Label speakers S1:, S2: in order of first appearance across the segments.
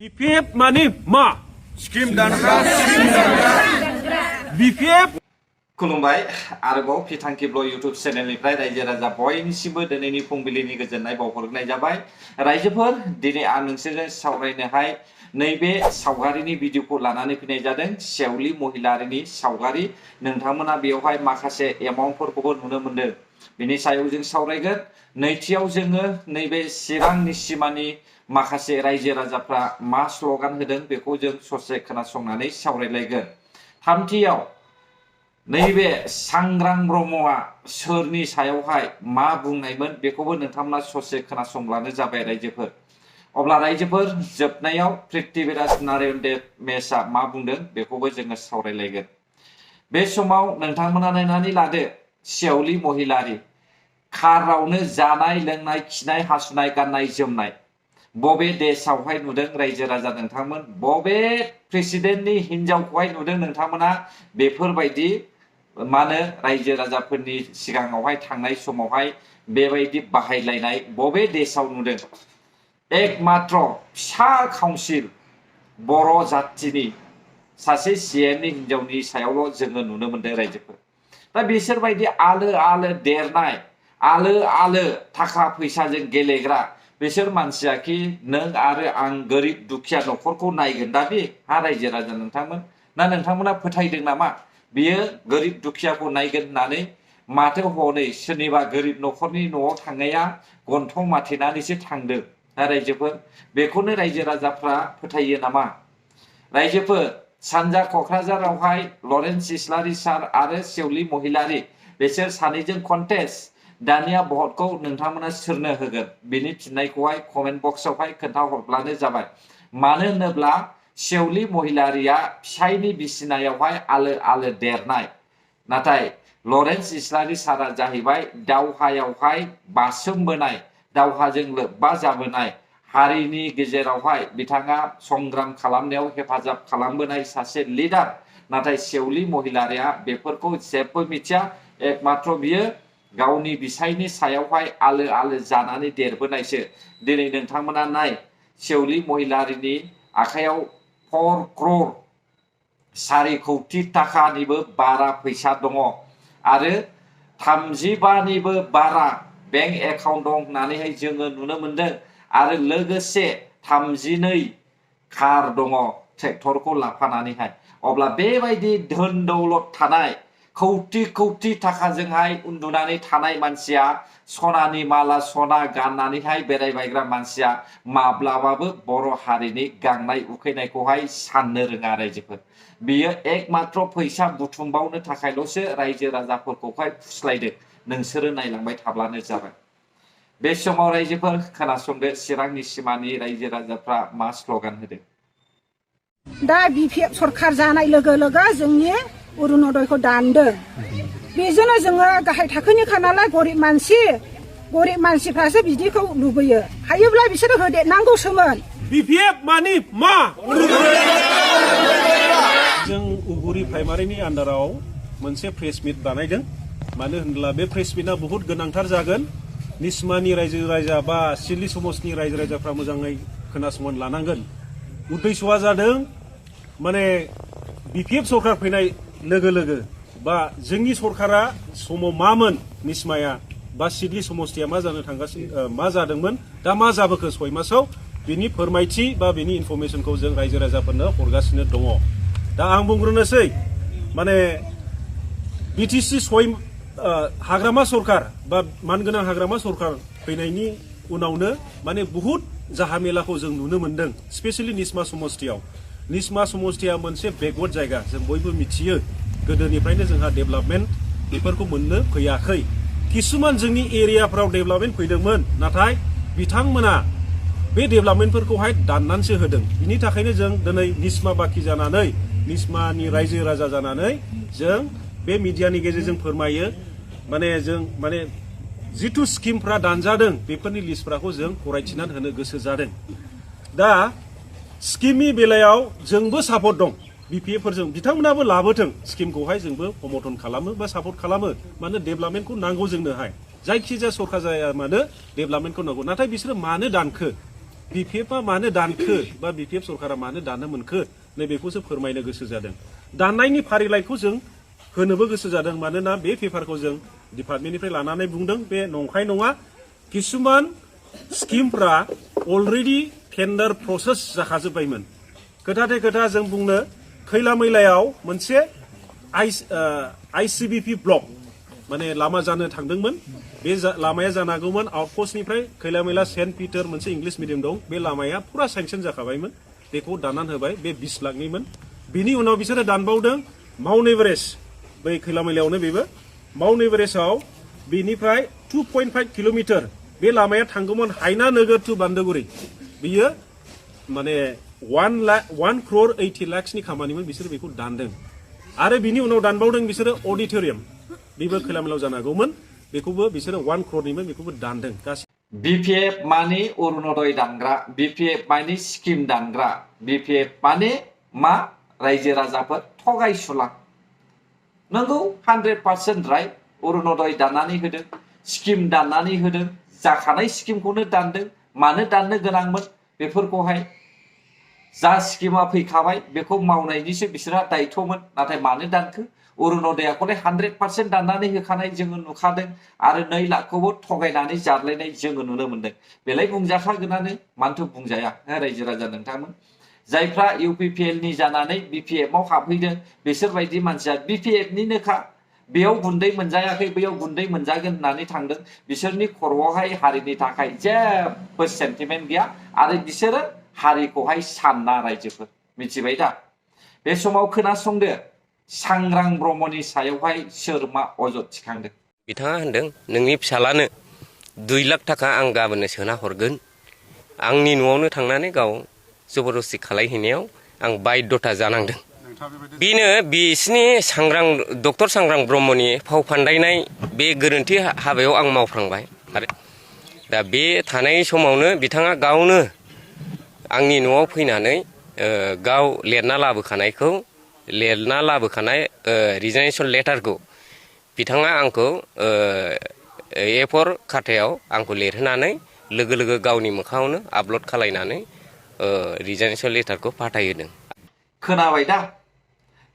S1: BPF माने मा?
S2: Scheme दानग्रा scheme दानग्रा
S1: BPF
S3: खुलुमबाय आरोबाव फिथांखि ब्लग इउट्युब चेनेलनिफ्राय रायजो राजा बयनिसिमबो दिनैनि फुंबिलिनि गोजोननाय बावहरनाय जाबाय। रायजोफोर दिनै आं नोंसोरजों सावरायनोहाय नैबे सावगारिनि भिडिअखौ लानानै फैनाय जादों। शेवली महिलारिनि सावगारि। नोंथांमोना बेवहाय माखासे एमाउन्टफोरखौबो नुनो मोनदों। बिनि सायाव जों सावरायगोन। नैथियाव जोङो नैबे चिरां निसिमानि माखासे रायजो राजाफ्रा मा स्लगान होदों बेखौ जों ससे खोनासंनानै सावरायलायगोन। थामथियाव नैबे सांग्रां ब्रह्मआ सोरनि सायावहाय मा बुंनायमोन बेखौबो नोंथांमोना ससे खोनासंब्लानो जाबाय रायजोफोर। अब्ला रायजोफोर जोबनायाव पृथ्वीराज नारायण देमेशआ मा बुंदों बेखौबो जोङो सावरायलायगोन। बे समाव नोंथांमोना नायनानै लादो शेवली महिलारि कारावनो जानाय लोंनाय खिनाय हासुनाय गाननाय जोमनाय बबे देशआवहाय नुदों रायजो राजा नोंथांमोन? बबे प्रेसिडेन्टनि हिनजावखौहाय नुदों नोंथांमोना बेफोरबायदि मानो रायजो राजाफोरनि सिगाङावहाय थांनाय समावहाय बेबायदि बाहायलायनाय बबे देशआव नुदों? एकमात्र फिसा काउन्सिल बर' जाथिनि सासे सिएमनि हिनजावनि सायावल' जोङो नुनो मोनदों रायजोफोर। दा बिसोरबायदि आलो आलो देरनाय आलो आलो थाखा फैसाजों गेलेग्रा बिसोर मानसिया कि नों आरो आं गोरिब दुखिया न'खरखौ नायगोन दा बे हा रायजो राजा नोंथांमोन? ना नोंथांमोना फोथायदों नामा बियो गोरिब दुखियाखौ नायगोन होननानै? माथो हनै सोरनिबा गोरिब न'खरनि न'आव थांनाया गन्थं माथेनानैसो थांदों। दा रायजोफोर बेखौनो रायजो राजाफ्रा फोथायो नामा? रायजोफोर सानजा क'क्राझारावहाय लरेन्स इस्लारि सार आरो शेवली महिलारि बिसोर सानैजों कन्टेस्ट। दानिया भटखौ नोंथांमोना सोरनो होगोन बिनि फिननायखौहाय कमेन्ट बक्सआवहाय खोन्थाहरब्लानो जाबाय। मानो होनोब्ला शेवली महिलारिया फिसायनि बिसिनायावहाय आलो आलो देरनाय, नाथाय लरेन्स इस्लारि सारा जाहैबाय दावहायावहाय बासोमबोनाय, दावहाजों लोब्बा जाबोनाय, हारिनि गेजेरावहाय बिथाङा संग्राम खालामनायाव हेफाजाब खालामबोनाय सासे लिडार। नाथाय शेवली महिलारिया बेफोरखौ जेबो मिथिया। एकमात्र बियो गावनि बिसायनि सायावहाय आलो आलो जानानै देरबोनायसो। दिनै नोंथांमोना नाय शेवली महिलारिनि आखायाव 4 crore 4 कौटि थाखानिबो बारा फैसा दङ आरो 35निबो बारा बेंक एकाउन्ट दं होननानैहाय जोङो नुनो मोनदों। आरो लोगोसे 32 कार दङ ट्रेक्टरखौ लाफानानैहाय। अब्ला बेबायदि धोन दौलत थानाय कौटि कौटि थाखाजोंहाय उन्दुनानै थानाय मानसिया, सनानि माला सना गाननानैहाय बेरायबायग्रा मानसिया माब्लाबाबो बर' हारिनि गांनाय उखैनायखौहाय साननो रोङा रायजोफोर। बियो एकमात्र फैसा बुथुमबावनो थाखायल'सो रायजो राजाफोरखौहाय फुस्लायदों। नोंसोरो नायलांबाय थाब्लानो जाबाय। बे समाव रायजोफोर खोनासंदो चिरां निसिमानि रायजो राजाफ्रा मा स्लगान होदों।
S4: दा बिपिएफ सरखार जानाय लोगो लोगो जोंनि अरुनदयखौ दानदों। बेजोंनो जोङो गाहाय थाखोनिखा नालाय गरिब मानसिफ्रासो बिदिखौ लुबैयो। हायोब्ला बिसोरो होदेरनांगौसोमोन।
S1: BPF माने मा? जों उगुरि प्राइमारिनि आन्दाराव मोनसे प्रेस मिट बानायदों। मानो होनब्ला बे प्रेस मिटआ बहुत गोनांथार जागोन। निस्मानि रायजो राजा बा सिडली समाजनि रायजो राजाफ्रा मोजाङै खोनासंनानै लानांगोन। उद्देश्यआ जादों माने BPF सरखार फैनाय लोगो लोगो बा जोंनि सरकारा समाव मामोन निस्माया बा सिडली समस्तिया मा जानो थांगासिनो मा जादोंमोन, दा मा जाबोखो 6 मासाव बिनि फोरमायथि बा बिनि इनफरमेशनखौ जों रायजो राजाफोरनो हरगासिनो दङ। दा आं बुंग्रोनोसै माने BTC हाग्रामा सरकार बा मानगोनां हाग्रामा सरकार फैनायनि उनावनो माने बहुत जाहामेलाखौ जों नुनो मोनदों। स्पेशेलि निस्मा समस्तियाव। निस्मा समस्तिया मोनसे बेकवर्ड जायगा। जों बयबो मिथियो गोदोनिफ्रायनो जोंहा डेभेलपमेन्ट बेफोरखौ मोननो फैयाखै। किसुमान जोंनि एरियाफ्राव डेभेलपमेन्ट फैदोंमोन, नाथाय बिथांमोना बे डेभेलपमेन्टफोरखौहाय दाननानैसो होदों। बिनि थाखायनो जों दिनै निस्मा बाखि जानानै निस्मानि रायजो राजा जानानै जों बे मिडियानि गेजेरजों फोरमायो जों जिथु स्किमफ्रा दानजादों बेफोरनि लिस्टफोरखौ जों फरायथिनानै होनो गोसो जादों। दा स्किमनि बेलायाव जोंबो सापर्ट दं BPFफोरजों। बिथांमोनाबो लाबोथों स्किमखौहाय जोंबो समर्थन खालामो बा सापर्ट खालामो। मानो डेभेलपमेन्टखौ नांगौ जोंनोहाय। जायखिजाया सरकार जाया मानो डेभेलपमेन्टखौ नांगौ। नाथाय बिसोरो मानो दानखो BPF आ मानो दानखो बा BPF सरकारा मानो दाननो मोनखो नैबेखौसो फोरमायनो गोसो जादों। दाननायनि फारिलाइखौ जों होनोबो गोसो जादों मानोना बे पेपारखौ जों डिपार्टमेन्टनिफ्राय लानानै बुंदों बे नंखाय नङा। किसुमान स्किमफ्रा अलरेडि टेन्डार प्रसेस जाखाजोब्बायमोन। खोथाथे खोथा जों बुंनो खैला मैलायाव मोनसे ICBP ब्लक माने लामा जानो थांदोंमोन। बे लामाया जानो हागौमोन आउटपस्टनिफ्राय खैला मैला सेन्ट पिटार मोनसे इंलिश मिडियाम दं बे लामाया फुरा सेंसन जाखाबायमोन। बेखौ दाननानै होबाय बे 20 लाखनिमोन। बिनि उनाव बिसोरो दानबावदों माउन्ट एभारेस्ट बै खैला मैलायावनो बेबो माउन्ट एभारेस्टआव बेनिफ्राय 2.5 किल'मिटार बे लामाया थांगौमोन हायना नोगोर टु बान्दोगुरि। बियो माने 1 crore 80 lakhsनि खामानिमोन बिसोरो बेखौ दानदों। आरो बिनि उनाव दानबावदों बिसोरो अडिटोरियाम बेबो खैला मैलायाव जानो हागौमोन बेखौबो बिसोरो 1 crore बेखौबो दानदों।
S3: BPF माने अरुणोदय दानग्रा, BPF माने स्किम दानग्रा, BPF माने मा रायजो राजाफोर थगायसुला। नंगौ 100% राइट। अरुणोदय दाननानै होदों, स्किम दाननानै होदों, जाखानाय स्किमखौनो दानदों। मानो दाननो गोनांमोन बेफोरखौहाय जा स्किमा फैखाबाय बेखौ मावनायनिसो बिसोरहा दायथ'मोन। नाथाय मानो दानखो? अरुणोदयाखौलाय 100% दाननानै होखानाय जोङो नुखादों आरो 2 लाखखौबो थगायनानै जारलायनाय जोङो नुनो मोनदों। बेलाय बुंजाखागोनानो, मानोथो बुंजाया रायजो राजा नोंथांमोन। जायफ्रा UPPL नि जानानै BPF आव हाबहैदों बिसोरबायदि मानसिया BPF निनोखा। बेयाव गुन्दै मोनजायाखै बैयाव गुन्दै मोनजागोन होननानै थांदों। बिसोरनि खर'आवहाय हारिनि थाखाय जेबो सेन्टिमेन्ट गैया आरो बिसोरो हारिखौहाय सानना रायजोफोर मिथिबाय दा। बे समाव खोनासंदो सांग्रां ब्रह्मनि सायावहाय सोर मा अजद थिखांदों।
S5: बिथाङा होनदों नोंनि फिसालानो 2 लाख थाखा आं गाबोननो सोना हरगोन। आंनि न'आवनो थांनानै गाव जबरदस्ति खालायहैनायाव आं बायद्धता जानांदों। बेनो बिसिनि डक्टर सांग्रां ब्रह्मनि फाव फान्दायनाय बे गोरोन्थि हाबायाव आं मावफ्रांबाय। आरो दा बे थानाय समावनो बिथाङा गावनो आंनि न'आव फैनानै गाव लिरना लाबोखानाय रिजाइनेसन लेटारखौ बिथाङा आंखौ A4 खाथायाव आंखौ लिरहोनानै लोगो लोगो गावनि मोखाङावनो आपल'ड खालायनानै रिजाइनेसन लेटारखौ फाथायहोदों।
S3: खोनाबाय दा?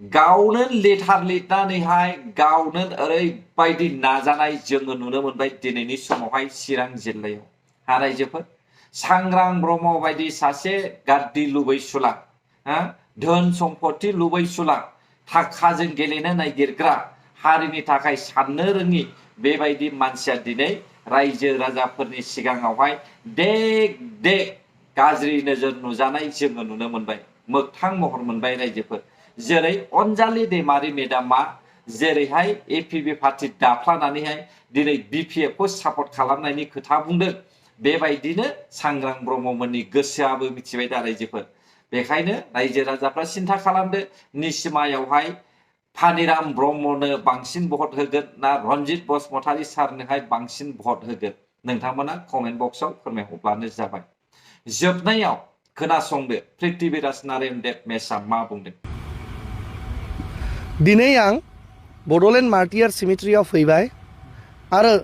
S3: गावनो लेटार लिरनानैहाय गावनो ओरैबायदि नाजानाय जोङो नुनो मोनबाय दिनैनि समावहाय चिरां जिल्लायाव। रायजोफोर सांग्रां ब्रह्म बायदि सासे गाद्दि लुबैसुला, धोन सम्पत्ति लुबैसुला, थाखाजों गेलेनो नागिरग्रा, हारिनि थाखाय साननो रोङि बेबायदि मानसिया दिनै रायजो राजाफोरनि सिगाङावहाय देग देग गाज्रि नोजोर नुजानाय जोङो नुनो मोनबाय। मोगथां महर मोनबाय रायजोफोर। जेरै अनजालि दैमारि मेडामा जेरैहाय APB पार्टि दाफ्लानानैहाय दिनै BPF खौ सापर्ट खालामनायनि खोथा बुंदों बेबायदिनो सांग्रां ब्रह्ममोननि गोसोआबो मिथिबाय दा रायजोफोर। बेखायनो रायजो राजाफ्रा सिन्था खालामदो निसिमायावहाय फानिराम ब्रह्मनो बांसिन भट होगोन ना रन्जित बसुमतारी सारनोहाय बांसिन भट होगोन नोंथांमोना कमेन्ट बक्सआव फोरमायहरब्लानो जाबाय। जोबनायाव खोनासंदो पृथ्वीराज नारायण देब मेसआ मा बुंदों।
S6: दिनै आं बड'लेण्ड मार्टियार सिमेट्रियाव फैबाय आरो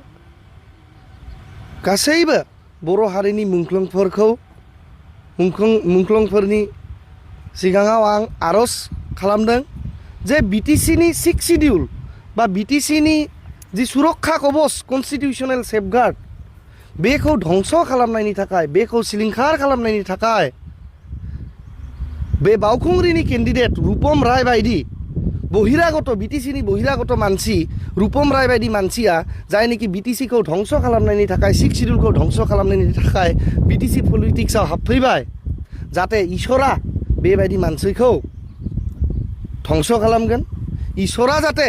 S6: गासैबो बर' हारिनि मुंख्लंफोरनि सिगाङाव आं आर'ज खालामदों जे BTC नि 6 शिडिउल बा BTC नि जि सुरक्षा कवच कन्स्टिटिउसनेल सेफगार्ड बेखौ धंस खालामनायनि थाखाय, बेखौ सिलिंखार खालामनायनि थाखाय बे बाउखुंग्रिनि केन्डिडेट रुपम राय बायदि बहिरागत BTC नि बहिरागत मानसि रुपम राय बायदि मानसिया जायनिखि BTC खौ धंस खालामनायनि थाखाय 6 शिडिउलखौ धंस खालामनायनि थाखाय BTC पलिटिक्सआव हाबफैबाय जाहाथे इसोरा बेबायदि मानसिखौ धंस खालामगोन। इसोरा जाहाथे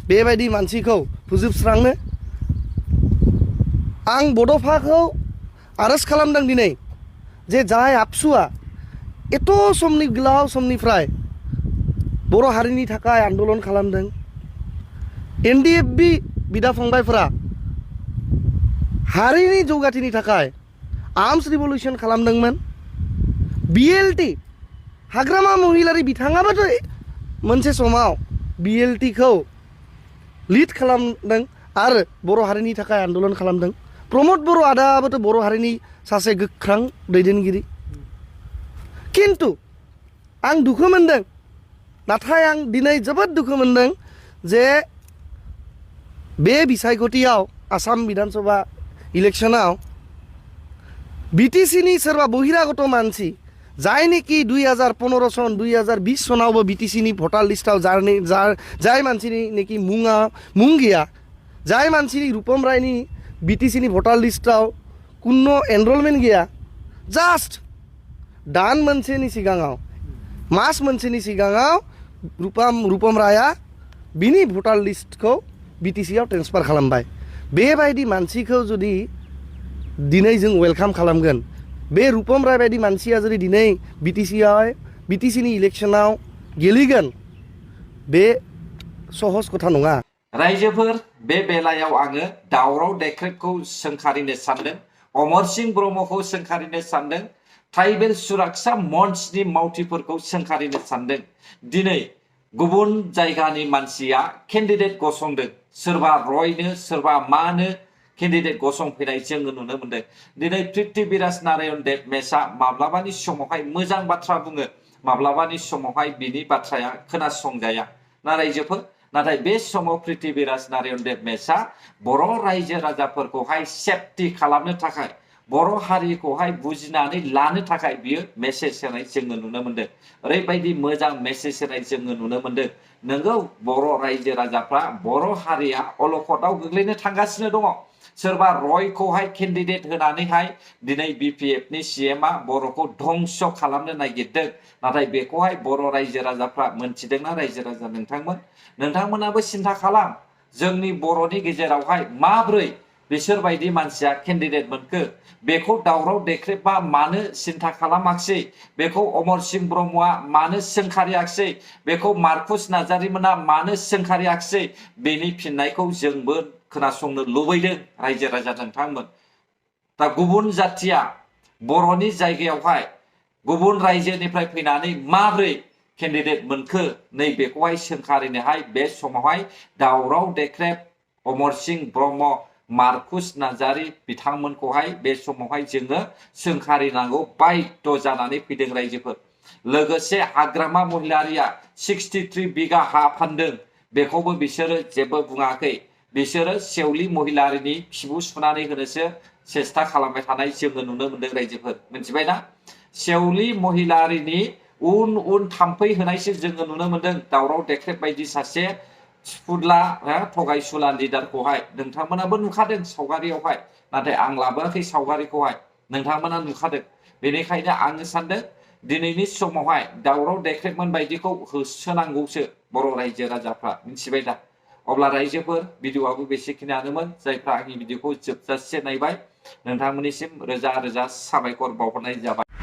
S6: बेबायदि मानसिखौ फोजोबस्रांनो आं बड'फाखौ आर'ज खालामदों दिनै जे जाय आबसुआ एथ' समनि गोलाव समनिफ्राय बर' हारिनि थाखाय आन्दलन खालामदों। NDFB बिदा फंबायफोरा हारिनि जौगाथिनि थाखाय आर्म्स रिभलिउसन खालामदोंमोन। BLT हाग्रामा महिलारि बिथाङाबोथ' मोनसे समाव BLT खौ लिड खालामदों आरो बर' हारिनि थाखाय आन्दलन खालामदों। प्रमद बर' आदाबोथ' बर' हारिनि सासे गोख्रों दैदेनगिरि खिन्थु आं दुखु मोनदों नाथाय आं दिनै जोबोद दुखु मोनदों जे बे बिसायख'थियाव आसाम बिधानसभा इलेक्शनाव BTC नि सोरबा बहिरागत मानसि जायनिखि 2015 सन 2020 सनावबो BTC नि भटार लिस्टाव जाय मानसिनि नेखि मुं गैया जाय मानसिनि रुपम रायनि BTC नि भटार लिस्टाव कुनो एनरलमेन्ट गैया जास्ट दान मोनसेनि सिगाङाव मास मोनसेनि सिगाङाव रुपम राया बिनि भटार लिस्टखौ BTC आव ट्रेन्सफार खालामबाय बेबायदि मानसिखौ जुदि दिनै जों वेलकाम खालामगोन बे रुपम राय बायदि मानसिया जुदि दिनै BTC नि इलेक्शनाव गेलेगोन बे सहज खोथा नङा
S3: रायजोफोर बे बेलायाव आङो दावराव देख्रेबखौ सोंखारिनो सानदों अमर सिंह ब्रह्मखौ सोंखारिनो सानदों ट्राइबेल सुरक्षा मन्चनि मावथिफोरखौ सोंखारिनो सानदों दिनै गुबुन जायगानि मानसिया केन्डिडेट गसंदों सोरबा रयनो सोरबा मानो केन्डिडेट गसंफैनाय जोङो नुनो मोनदों दिनै पृथ्वीराज नारायण देब मेसआ माब्लाबानि समावहाय मोजां बाथ्रा बुङो माब्लाबानि समावहाय बिनि बाथ्राया खोनासंजाया रायजोफोर नाथाय बे समाव पृथ्वीराज नारायण देब मेसआ बर' रायजो राजाफोरखौहाय सेफटि खालामनो थाखाय बर' हारिखौहाय बुजिनानै लानो थाखाय बियो मेसेज होनाय जोङो नुनो मोनदों ओरैबायदि मोजां मेसेज होनाय जोङो नुनो मोनदों नोंगौ बर' रायजो राजाफ्रा बर' हारिया अलखदाव गोग्लैनो थांगासिनो दङ सोरबा रयखौहाय केन्डिडेट होनानैहाय दिनै BPF नि CMआ बर'खौ धंस खालामनो नागिरदों नाथाय बेखौहाय बर' रायजो राजाफ्रा मोनथिदोंना रायजो राजा नोंथांमोनाबो सिन्था खालाम जोंनि बर'नि गेजेरावहाय माब्रै बिसोरबायदि मानसिया केन्डिडेट मोनखो बेखौ दावराव देख्रेबा मानो सिन्था खालामाखिसै बेखौ अमर सिंह ब्रह्मआ मानो सोंखारियाखिसै बेखौ मार्कुस नार्जारिमोना मानो सोंखारियाखिसै बेनि फिननायखौ जोंबो खोनासंनो लुबैदों रायजो राजा नोंथांमोन दा गुबुन जाथिया बर'नि जायगायावहाय गुबुन रायजोनिफ्राय फैनानै माब्रै केन्डिडेट मोनखो नैबेखौहाय सोंखारिनोहाय बे समावहाय दावराव देख्रेब अमर सिंह ब्रह्म मार्कुस नार्जारि बिथांमोनखौहाय बे समावहाय जोङो सोंखारिनांगौ बाध्य जानानै फैदों रायजोफोर लोगोसे हाग्रामा महिलारिया 63 बिगा हा फानदों बेखौबो बिसोरो जेबो बुङाखै बिसोरो सेवलि महिलारिनि खिबु सुनानै होनोसो सेस्था खालामबाय थानाय जोङो नुनो मोनदों रायजोफोर मिथिबायना सेवलि महिलारिनि उन थाम्फै होनायसो जोङो नुनो मोनदों दावराव देख्रेब बायदि सासे सुफुदला थगायसुला लिडारखौहाय नोंथांमोनाबो नुखादों सावगारियावहाय नाथाय आं लाबोआखै सावगारिखौहाय नोंथांमोना नुखादों बेनिखायनो आङो सानदों दिनैनि समावहाय दावराव देख्रेबमोन बायदिखौ होसोनांगौसो बर' रायजो राजाफ्रा मिथिबाय दा अब्ला रायजोफोर भिडिअआबो बेसेखिनियानोमोन जायफ्रा आंनि भिडिअखौ जोबजासे नायबाय नोंथांमोननिसिम रोजा रोजा साबायखर बावहरनाय जाबाय